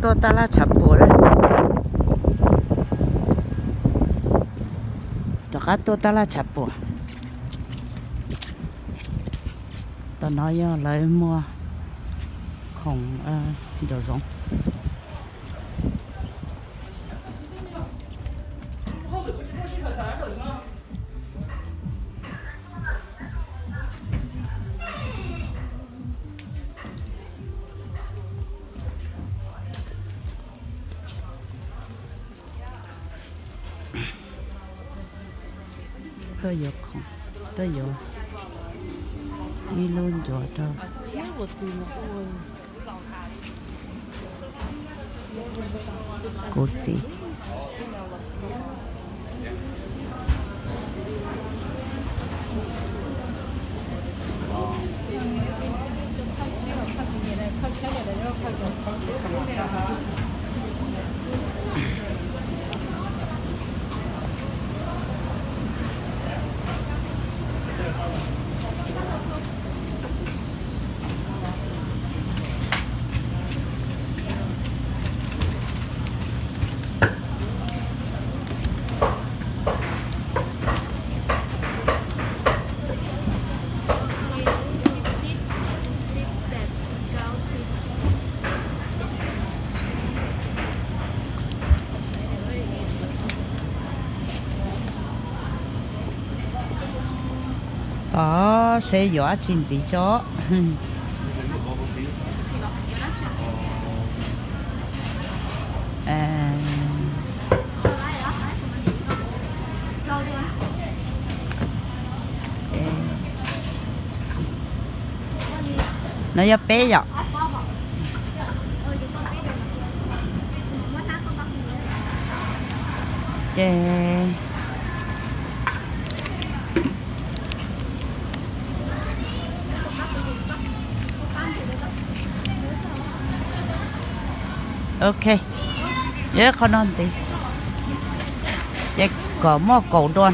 tuaj tab laj tshav puam lawm. Rov qab tuaj tab laj tshav puam. Tam no yog lawv muag khoom nraum zoov. Tuaj yuav khoom, tuaj yuav ib lub ncuav rau kuv txiv. Ov, seb yuav dab tsi ntxiv tso. No yog peb yom? Ces ok, yog qhov no ntxiv, ces kom muaj kaum dua.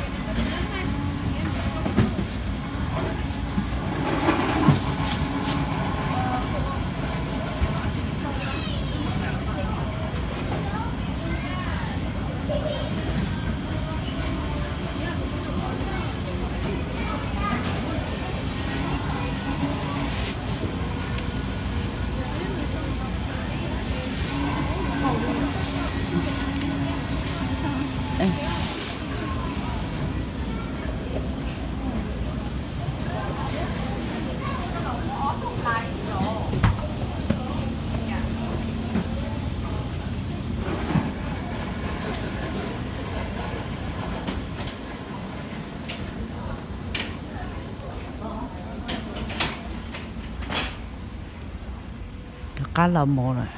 Rov qab los mus lawm.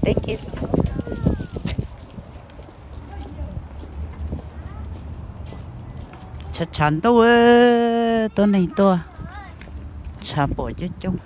Thank you. Tshav tshav ntuj, tuab neeg tuaj tshav puam coob coob.